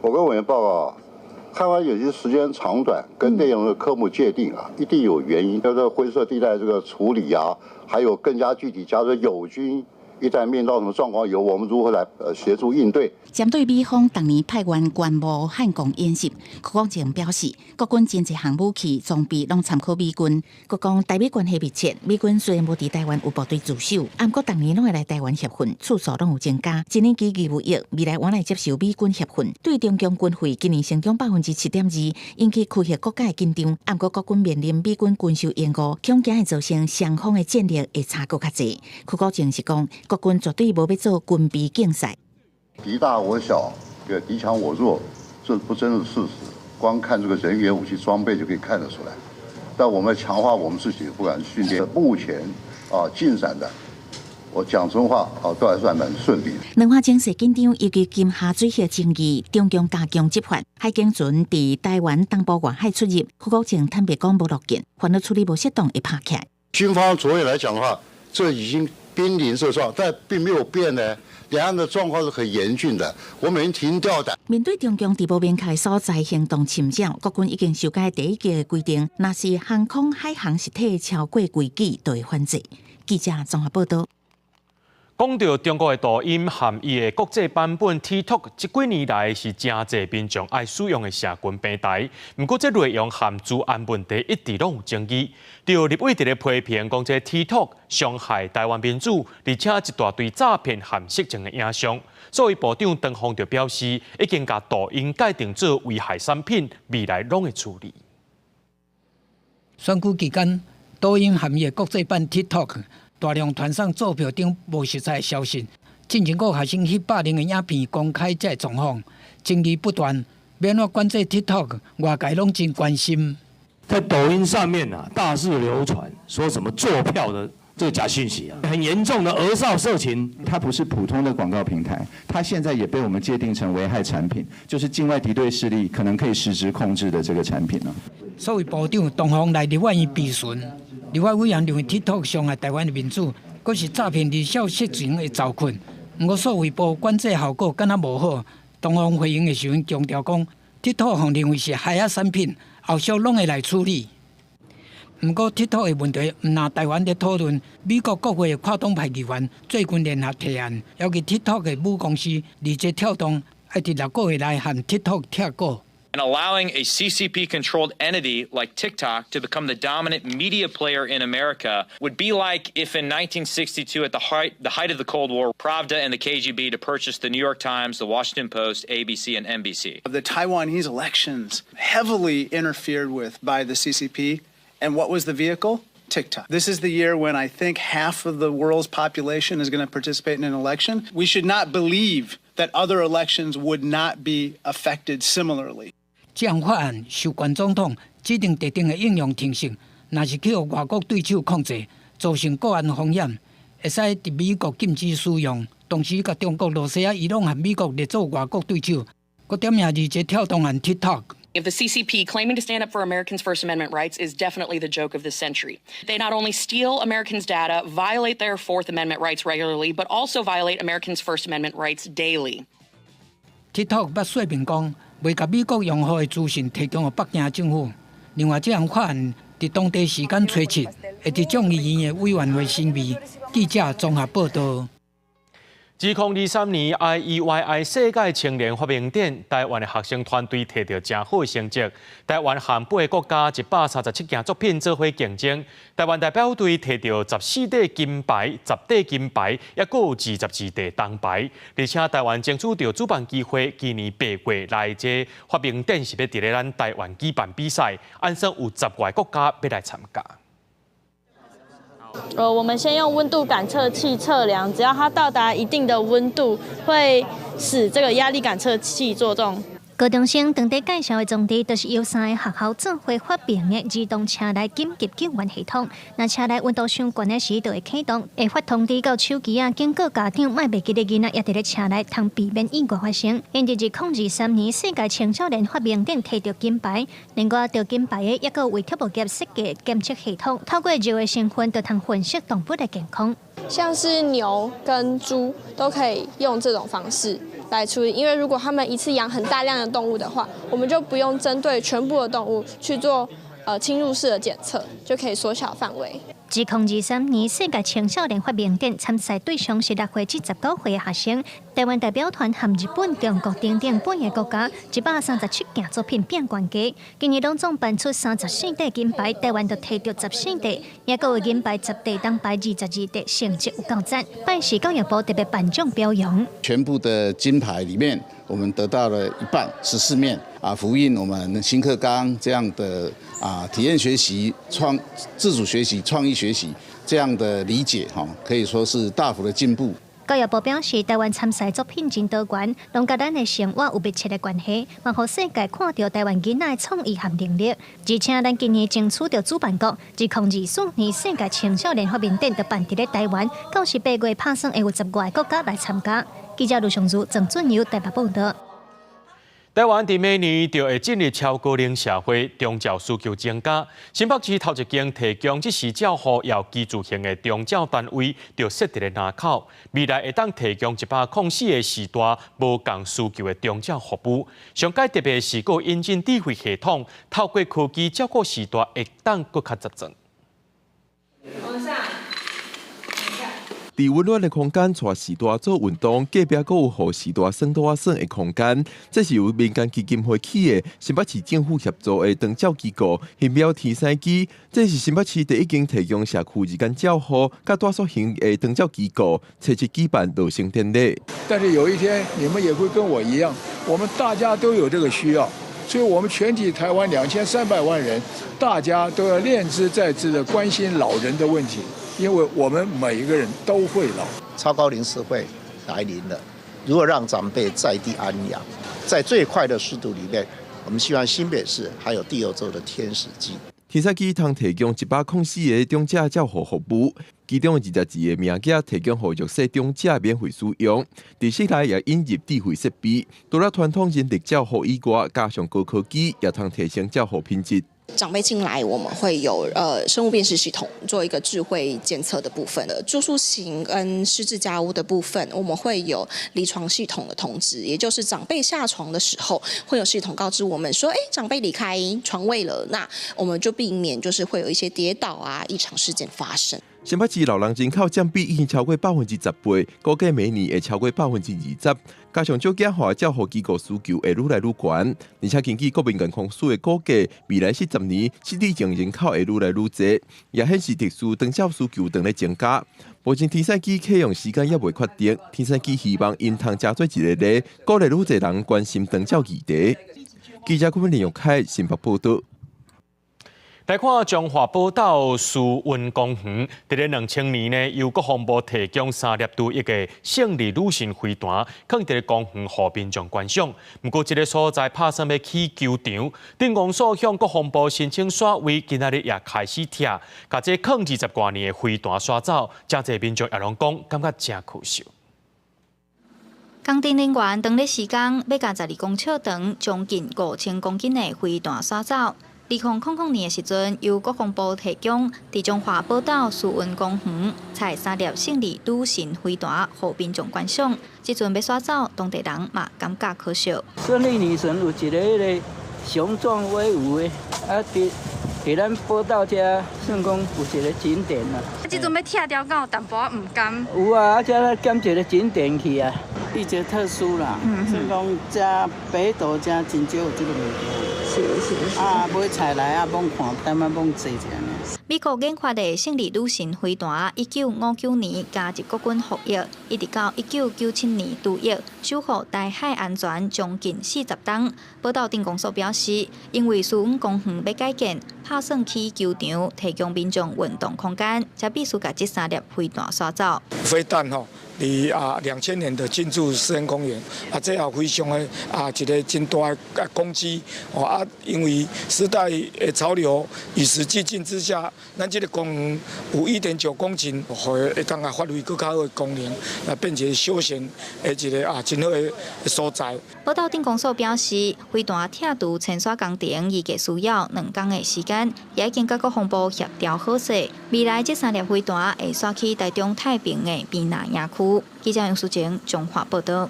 我跟委員報告。看完有些時間長短跟內容的科目界定啊，一定有原因。叫做灰色地帶這個處理啊，還有更加具體，假如友軍一旦面到什麼狀況，由我們如何來協助應對。針對美方逐年派員觀摩漢光演習，許國正表示，國軍真濟項武器裝備攏參考美軍。閣講台美關係密切，美軍雖然無佇台灣有部隊駐守，毋過逐年攏會來台灣協訓，次數攏有增加。一年期義務役未來還來接受美軍協訓，對中共軍費今年成長7.2%，引起區域國家的緊張。毋過國軍面臨美軍軍售延誤，恐驚會造成雙方的戰力會差閣較濟。許國正是講，國軍絕對無欲做軍備競賽。敵大我小，對，敵強我弱，這不爭的事實。光看這個人員、武器裝備就可以看得出來。但我們強化我們自己，不管訓練，目前啊進展的，我講真話啊，都還算蠻順利。兩岸情勢緊張，尤其金廈水域爭議，中共加強執法，海警船佇台灣東部外海出入，許國正坦白講無樂見，煩惱處理無適當會拍起來。軍方昨夜來講的話，這已經瀕臨這狀，但並沒有變呢。兩岸的狀況是很嚴峻的，我們提心吊膽。面對中共佇無明確所在行動侵擾，國軍已經修改第一期的規定，若是航空海航實體超過規矩，就會反制。記者綜合報道。講到中國的抖音和伊的國際版本 TikTok，這幾年來是誠濟民眾愛使用的社群平台。毋過，這內容和資安問題一直攏有爭議。著立委佇咧批評講，這 TikTok 傷害台灣民主，而且一大堆詐騙和色情的影像。所以部長唐鳳就表示，已經共抖音界定做危害產品，未來攏會處理。選舉期間，抖音和伊的國際版 TikTok 大量傳送作票等無實在消息，進前閣學生翕霸凌的影片公開這个狀況，爭議不斷。欲按怎管制 TikTok，外界攏真關心。在抖音上面啊，大肆流傳說什麼作票的這個假訊息啊，很嚴重的兒少色情。它不是普通的廣告平台，它現在也被我們界定成危害產品，就是境外敵對勢力可能可以實質控制的這個產品。所以部長唐鳳來立法院備詢。立法委員認為 TikTok 傷害台灣的民主，閣是詐騙兒少色情的走困。毋過數位部管制效果敢若無好。唐鳳回應的時陣強調講，TikTok 予認為是害仔產品，後續攏會來處理。毋過 TikTok 的問題毋但台灣佇討論，美國國會的跨黨派議員最近聯合提案，要求 TikTok 的母公司字節跳動愛佇6個月內和 TikTok 拆股。 And allowing a CCP-controlled entity like TikTok to become the dominant media player in America would be like if in 1962, at the height of the Cold War, Pravda and the KGB to purchase the New York Times, the Washington Post, ABC, and NBC. The Taiwanese elections heavily interfered with by the CCP. And what was the vehicle? TikTok. This is the year when I think half of the world's population is going to participate in an election. We should not believe that other elections would not be affected similarly. 這項法案授權總統指定特定的應用程式，若是去予外國對手控制，造成國安風險，會使佇美國禁止使用。同時，共中國、羅西亞、伊朗和美國列做外國對手，閣點名字節跳動和 TikTok。 If the CCP claiming to stand up for Americans' First Amendment rights is definitely the joke of the century. They not only steal Americans' data, violate their Fourth Amendment rights regularly, but also violate Americans' First Amendment rights daily. TikTok 捌說明講，袂共美國用戶的資訊提供予北京政府。另外，這項法案佇當地時間初七，會佇眾議院的委員會審議。記者綜合報道。2023年 IEYI 世界青年發明展，台灣的學生團隊摕著誠好的成績。台灣和八个國家137件作品做伙競爭，台灣代表隊摕著14塊金牌、10塊銀牌，抑閣有22塊銅牌。而且台灣爭取著主辦機會，今年8月來這發明展是欲佇咧咱台灣舉辦比賽，按算有10外個國家欲來參加。我們先用溫度感測器測量，只要它到達一定的溫度，會使這個壓力感測器作動。高中生當地介紹的裝置，就是由三个學校做伙發明的自動車內緊急救援系統。若車內溫度傷懸的時，就會啟動，會發通知到手機仔，警告家長，莫袂記得囡仔猶佇咧車內，通避免意外發生。𪜶佇2023年世界青少年發明展摕著金牌，另外得金牌的，抑閣有委託業設計檢測系統，透過肉的成分，就通分析動物的健康。像是牛跟豬都可以用這種方式來處理，因為如果他們一次養很大量的動物的話，我們就不用針對全部的動物去做侵入式的檢測，就可以縮小範圍。2023年世界青少年發明展參賽對象是6歲至19歲的學生，台灣代表團和日本、中國等等八个國家137件作品拼懸低。今年攏總頒出34塊金牌，台灣就提著14塊，也閣有銀牌10塊、銅牌22塊，成績有夠讚。拜四教育部特別頒獎表揚。全部的金牌裡面，我們得到了一半，14面啊，呼應我們新課綱這樣的啊體驗學習、創自主學習、創意學習這樣的理解，哈，可以說是大幅的進步。教育部表示，台灣參賽作品真多元，攏佮咱的生活有密切的關係，嘛予世界看著台灣囡仔的創意和能力。而且，咱今年爭取著主辦國，2024年世界青少年發明展就辦佇咧台灣，到時8月拍算會有10外個國家來參加。記者盧尚如、鄭俊友台北報導。台灣佇明年就會進入超高齡社會，長照需求增加。新北市頭一間提供即時照護又居住型的長照單位，就設佇咧林口。未來會當提供104個時段無仝需求的長照服務。上蓋特別是閣引進智慧系統，透過科技照顧時段會當閣較集中。佇溫暖的空間，帶序大做運動，隔壁閣有予序大耍桌仔耍的空間。這是由民間基金會起的新北市政府協助的長照機構珩淼天使居。這是新北市第一間提供社區日間照護佮住宿型的長照機構，初七舉辦落成典禮。但是有一天，你們也會跟我一樣，我們大家都有這個需要，所以我們全體台灣2300萬人，大家都要念茲在茲的關心老人的問題。因為我們每一個人都會老，超高齡社會來臨了。如果讓長輩在地安養，在最快的速度裡面，我們希望新北市還有第二座的天使居。天使居通提供104個長者照護服務，其中22個名額提供予弱勢長者免費使用。佇室內也引入智慧設備，除了傳統人力照護以外，加上高科技，也通提升照護品質。長輩進來，我們會有生物辨識系統做一個智慧監測的部分的住宿型跟失智家屋的部分，我們會有離床系統的通知，也就是長輩下床的時候，會有系統告知我們說，長輩離開床位了，那我們就避免就是會有一些跌倒啊異常事件發生。新北市老人人口佔比已經超過18%，估計每年會超過20%。加上少子化照護機構需求會愈來愈懸，而且根據國民健康署的估計，未來40年失智症人口會愈來愈濟，也顯示特殊長照需求正咧增加。目前天使居啟用時間猶未確定，天使居希望𪜶通成做一个例，鼓勵愈濟人關心長照議題。記者郭林玉凱新北報導。來看彰化寶斗慈雲公園，佇咧2000年呢，由國防部提供3粒度一个勝利女神飛彈，囥佇咧公園予民眾觀賞。毋過，這个所在拍算欲起球場，鎮公所向國防部申請徙位，今仔日也開始拆，共這囥20外年的飛彈徙走，誠濟民眾也攏講感覺誠可惜。工程人員當咧施工，欲共12公尺長、將近5000公斤的飛彈徙走。2000年的時陣，由國防部提供，佇彰化寶斗慈雲公園，採三粒勝利女神飛彈，予民眾觀賞。這陣欲徙走，當地人嘛感覺可惜。勝利女神有一个彼个雄壯威武的，啊，佇咱寶斗遮算講有一个景點啦。這陣欲拆掉，敢有淡薄仔毋甘？有啊，啊，遮減一个景點去啊。伊這特殊啦，算講遮北投遮真少有這个物件。是是是。啊，買菜來啊，罔看，淡仔罔坐者爾。美國研發的勝利女神飛彈，1959年加入國軍服役，一直到1997年退役，守護台海安全將近40冬。寶斗鎮公所表示，因為慈雲公園欲改建，拍算起球場，提供民眾運動空間，才必須共這三粒飛彈徙走。飛彈吼，佇2000年的進駐實驗公園，啊，這也非常的一个真大的功績哦啊，因為時代的潮流與時俱進之下，咱這个公園有1.9公頃，予會當啊發揮閣較好的功能，來變成休閒的一个真好的所在。寶斗鎮公所表示，飛彈拆除遷徙工程預計需要2工的時間，也已經佮國防部協調好勢。未來這三粒飛彈會徙去台中太平的邊那營區。記者楊淑靜，彰化報導。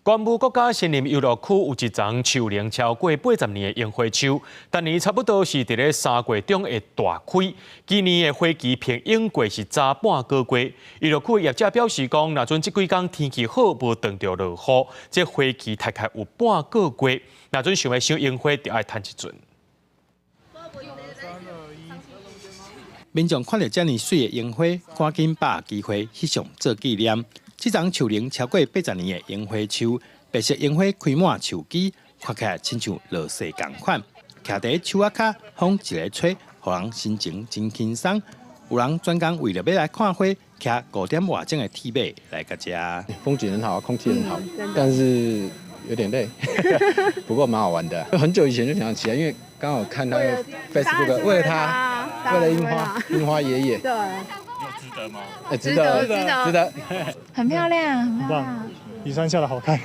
關務國家森林遊樂區有一叢樹齡超過80年的櫻花樹，逐年差不多是佇咧3月中會大開。今年的花期平永過是早半個月。遊樂區的業者表示講，若陣這幾工天氣好，無撞著落雨，這花期大概有半個月。若陣想欲賞櫻花，就愛趁這陣。民眾看著遮爾媠的櫻花，趕緊把握機會翕相做紀念。這叢樹齡超過80年的櫻花樹，白色櫻花開滿樹枝，看起來親像落雪仝款。徛佇樹仔跤，風一个吹，予人心情真輕鬆。有人專工為著欲來看花，騎5點外鐘的鐵馬來到遮。風景很好，空氣很好，但是有點累，不過蠻好玩的。很久以前就想騎，因為剛好看他 Facebook，為了他，為了櫻花，櫻花爺爺。對。值得嗎？欸，值得，值得，值得。很漂亮，很漂亮，比山下的好看。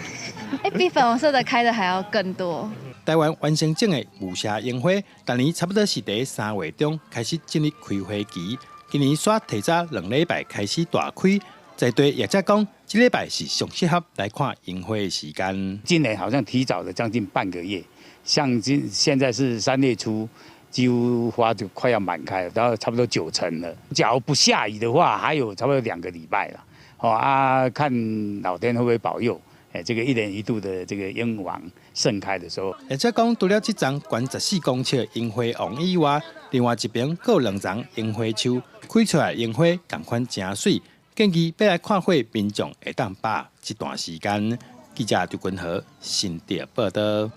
欸，比粉紅色的開的還要更多。台灣原生種的霧社櫻花，逐年差不多是佇3月中開始進入開花期。今年煞提早2禮拜開始大開，在地業者講，這禮拜是上適合來看櫻花的時間。今年好像提早了將近半個月，像今現在是3月初。幾乎花就快要滿開了，到差不多9成了。假如不下雨的話，還有差不多2個禮拜了。好啊，看老天會不會保佑？哎，這個一年一度的這個櫻王盛開的時候。而且講，除了這叢懸14公尺的櫻花王以外，另外一邊閣有2叢櫻花樹，開出來櫻花仝款誠媠。建議欲來看花民眾會當把握這段時間。記者張君和新竹報導。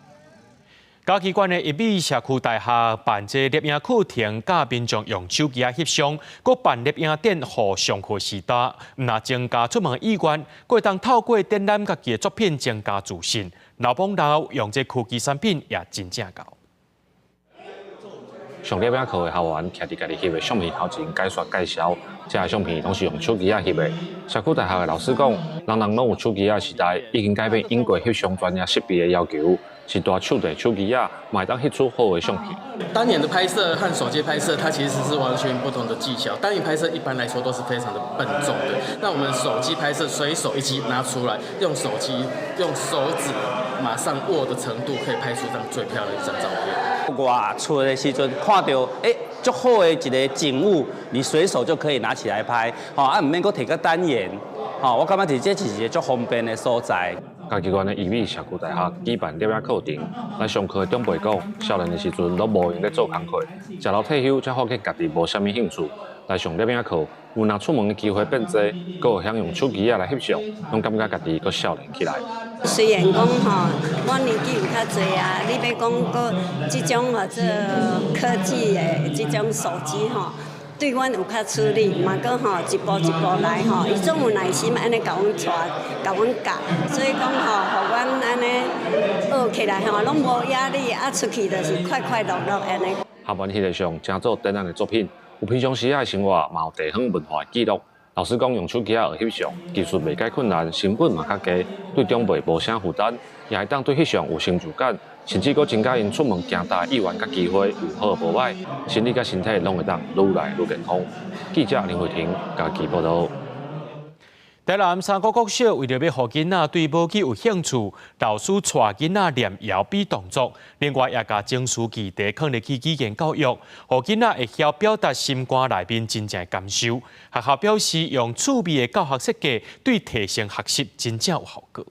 嘉義縣的一美社區大學辦這攝影課程，教民眾用手機仔翕相，閣辦攝影展，予上課時代，毋但增加出門意願，閣會當透過展覽家己的作品增加自信。老罔老用這科技產品也真正𠢕。上攝影課的學員徛佇家己翕的相片頭前解說介紹，這个相片攏是用手機仔翕的。社區大學的老師講，人人攏有手機仔時代，已經改變影過翕相專業設備的要求。是帶手提手機仔，嘛會當翕出好的相片。單眼的拍攝和手機拍攝，它其實是完全不同的技巧。單眼拍攝一般來說都是非常的笨重的，那我們手機拍攝，隨手一機拿出來，用手機用手指馬上握的程度，可以拍出這張最漂亮的一張照片。外出的時陣看著，欸，足好的一个景物，你隨手就可以拿起來拍，吼，啊，毋免閣提個單眼，吼，我感覺這是一个足方便的所在。嘉義縣的醫美社區大學舉辦攝影課程，來上課的長輩講，少年的時陣攏無閒咧做工課，食到退休才發現家己無啥物興趣。來上攝影課，有若出門的機會變濟，閣會曉用手機仔來翕相，攏感覺家己閣少年起來。雖然講吼，我年紀有較濟啊，你欲講閣這種號做科技的這種手機吼，對阮有較吃力，嘛閣吼一步一步來吼，伊總有耐心按呢共阮帶，共阮教，所以講吼，予阮按呢學起來吼，攏無壓力，啊出去就是快快樂樂按呢。學員翕的相，成做展覽的作品，有平常時仔的生活，嘛有地方文化的記錄。老師講，用手機仔學翕相，技術袂介困難，成本嘛較低，對長輩無啥負擔，也會當對翕相有成就感，甚至閣增加𪜶出門行踏的意願佮機會，有好無歹，心理佮身體攏會當愈來愈健康。記者林慧婷嘉義報導。台南三股國小為著欲予囡仔對武器有興趣，老師帶囡仔練搖臂動作，另外也共情緒議題放入去語言教育，予囡仔會曉表達心肝內面真正的感受。學校表示，用趣味的教學設計，對提升學習真正有效果。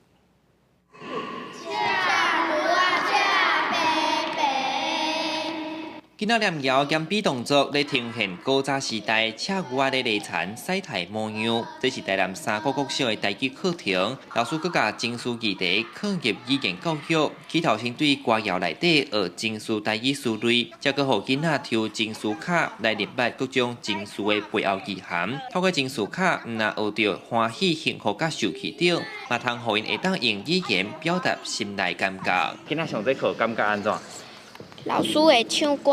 囡仔念搖兼比動作，咧呈現古早時代車牛仔咧犁田駛刣模樣。這是台南三股國小的台語課程，老師閣共情緒議題放入語言教育，起頭先對歌謠內底學情緒台語詞彙，才閣予囡仔抽情緒卡來認捌各種情緒的背後意涵。透過情緒卡，毋但學著歡喜、幸福佮受氣等，嘛通予𪜶會當用語言表達心內感覺。囡仔上這課感覺按怎？老師會唱歌，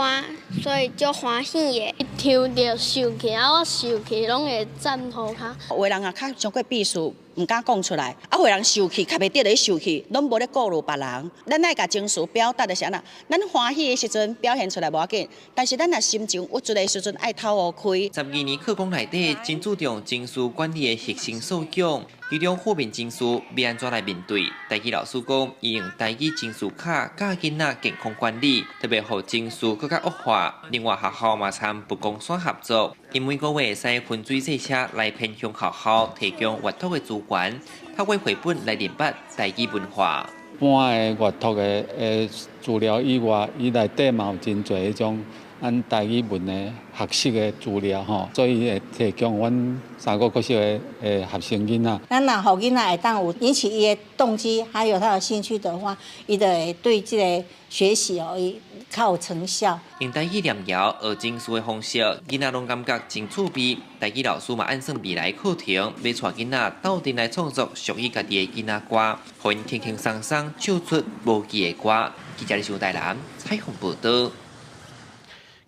所以足歡喜的。聽著受氣啊，我受氣攏會站塗跤。有的人啊，較傷過避暑，毋敢講出來，啊，予人受氣，較袂得咧受氣，攏無咧顧慮別人。咱愛共情緒表達的是按怎？咱歡喜的時陣表現出來無要緊，但是咱若心情鬱卒的時陣愛透予開。12年課綱內底真注重情緒管理的核心素養，其中負面情緒欲按怎來面對？台語老師講，伊用台語情緒卡教囡仔健康管理，特別予情緒閣較惡化。另外學校嘛參佛光山合作，𪜶每個月會使分水貨車來偏鄉學校提供閱讀的資源，透過繪本來認捌台語文化。一般的閱讀的資料以外，伊內底嘛有真濟彼種咱台語文的學習的資料吼，所以會提供阮三股國小的學生囡仔。咱若予囡仔會當有引起伊的動機，還有他的興趣的話，伊就會對這个學習哦，伊較有成效。用台語念謠學情緒的方式，囡仔攏感覺真趣味。台語老師嘛按算未來課程，欲帶囡仔鬥陣來創作屬於家己的囡仔歌，予𪜶輕輕鬆鬆唱出無記的歌。記者李秀台南採訪報導。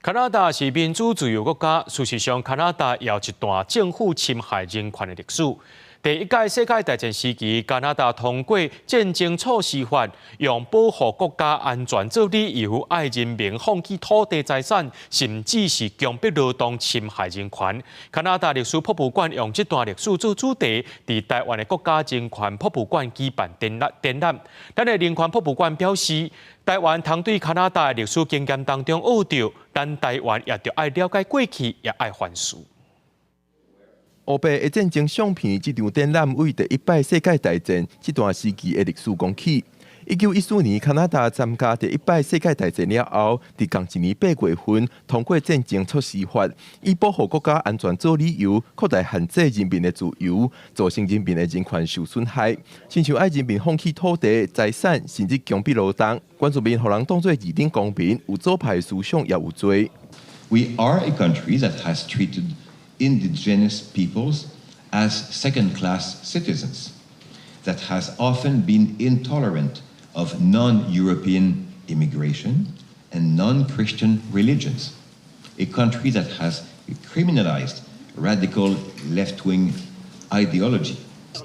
加拿大是民主自由國家，事實上，加拿大也有一段政府侵害人權的歷史。第一屆世界大戰時期，加拿大通過戰爭措施法，用保護國家安全做理由，愛人民放棄土地財產，甚至是強迫勞動侵害人權。加拿大歷史博物館用這段歷史做主題，佇台灣的國家人權博物館舉辦展覽。展覽，咱的人權博物館表示，台灣通對加拿大的歷史經驗當中學著，咱台灣也著愛了解過去，也愛反思。烏白的戰爭相片，這場展覽為第一擺世界大戰這段時期的歷史講起。1914年，加拿大參加第一擺世界大戰了後，佇仝一年8月份通過戰爭措施法，以保護國家安全做理由，擴大限制人民的自由，造成人民的人權受損害，親像愛人民放棄土地、財產，甚至強迫勞動。原住民予人當做二等公民，有左派思想也有罪。 We are a country that has treated indigenous peoples as second-class citizens, that has often been intolerant of non-European immigration and non-Christian religions, a country that has criminalized radical left-wing ideology.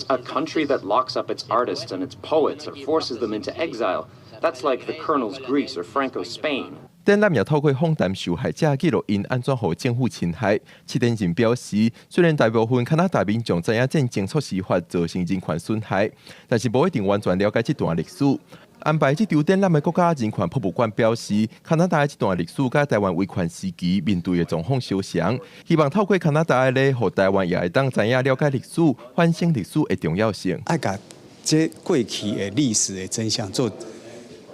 A country that locks up its artists and its poets or forces them into exile, that's like the Colonel's Greece or Franco's Spain. 展覽也透過訪談受害者記錄𪜶按怎予政府侵害。策展人表示，雖然大部分加拿大民眾知影戰爭措施法造成人權損害，但是無一定完全了解這段歷史。安排這場展覽的國家人權博物館表示，加拿大這段歷史佮台灣威權時期面對的狀況相像，希望透過加拿大的例，予台灣也會當知影了解歷史、反省歷史的重要性。愛共這過去的歷史的真相做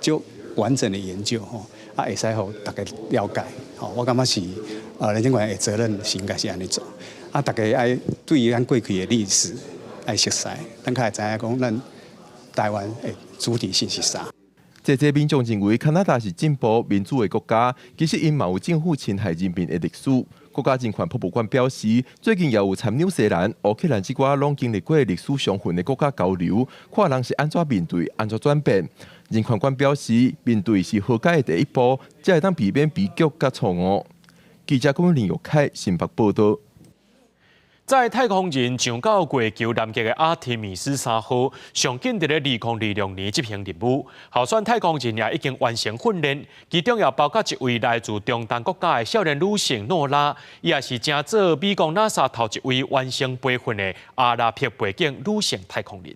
就完整的研究吼。啊，會使予大家了解，吼，我感覺是，人權館的責任是應該是按呢做。啊，大家愛對於咱過去的歷史愛熟悉，咱較會知影講咱台灣的主體性是啥。濟濟民眾認為加拿大是進步民主的國家，其實𪜶嘛有政府侵害人民的歷史。國家人權博物館表示，最近也有參紐西蘭、烏克蘭這寡攏經歷過歷史傷痕的國家交流，看人是按怎面對，按怎轉變。人權館表示，面對是和解的第一步，才會當避免悲劇佮錯誤。記者郭林玉凱新北報導。載太空人上到月球南極的阿提米斯3號，上緊佇咧2026年執行任務。候選太空人也已經完成訓練，其中也包括一位來自中東國家的少年女性諾拉，伊也是成做美國 NASA 頭一位完成培訓的阿拉伯背景女性太空人。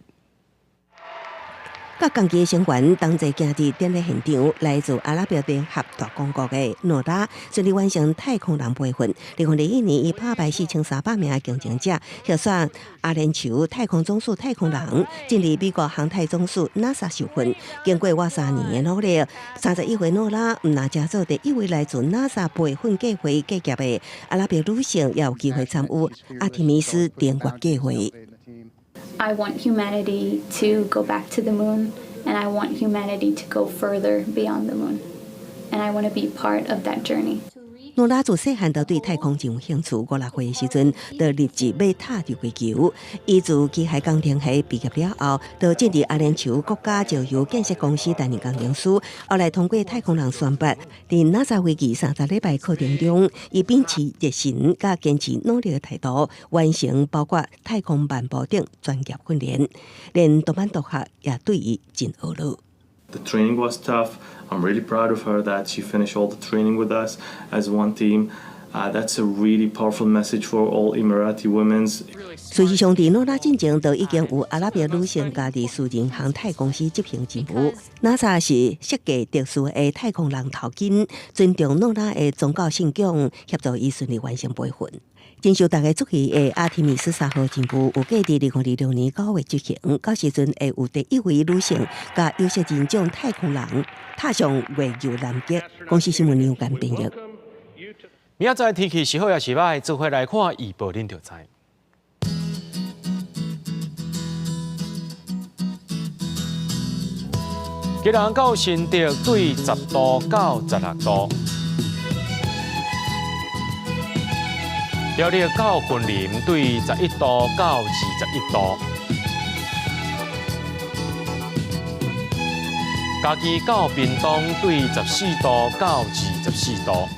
佮仝期的成員同齊行佇典禮現場，來自阿拉伯聯合大公國的諾拉順利完成太空人培訓。2021年，伊打敗4300名的競爭者，獲選阿聯酋太空總署太空人，進入美國航太總署 NASA 受訓。經過倚3年的努力，31歲諾拉毋但成做第一位來自 NASA 培訓計劃畢業的阿拉伯女性，也有機會參與阿提米斯登月計劃。 I want humanity to go back to the moon, and I want humanity to go further beyond the moon. And I want to be part of that journey. 諾拉自細漢就對太空真有興趣，五六歲的時陣就立志欲踏著月球。伊自機械工程系畢業了後，就進入阿聯酋國家石油建設公司擔任工程師。後來通過太空人選拔，佇 NASA 為期30禮拜課程中，伊秉持熱誠佮堅持努力的態度，完成包括太空漫步等專業訓練，連同班同學也對伊真呵咾。 The training was tough. I'm really proud of her that she finished all the training with us as one team. That's a really powerful message for all Emirati women. 事實上，佇諾拉進前就已經有阿拉伯女性加入私人航太公司執行任務。NASA 是設計特殊的太空人頭巾，尊重諾拉的宗教信仰，協助伊順利完成培訓。真受大家注意的阿提米斯三號任務，預計佇2026年9月執行，到時陣會有第一位女性佮有色人種太空人踏上月球南極。公視新聞劉干編譯。明仔載天氣是好抑是䆀，做伙來看預報，恁就知。基隆到新竹對10度到16度，苗栗到雲林對11度到21度，嘉義到屏東對14度到24度，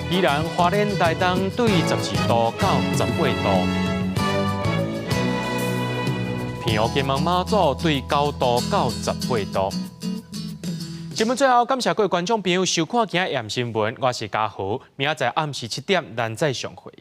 宜蘭花蓮台東對12度到18度。澎湖金門馬祖對9度到18度。新聞最後，感謝各位觀眾朋友收看今日新聞，我是嘉豪，明仔載暗時7點，咱再相會。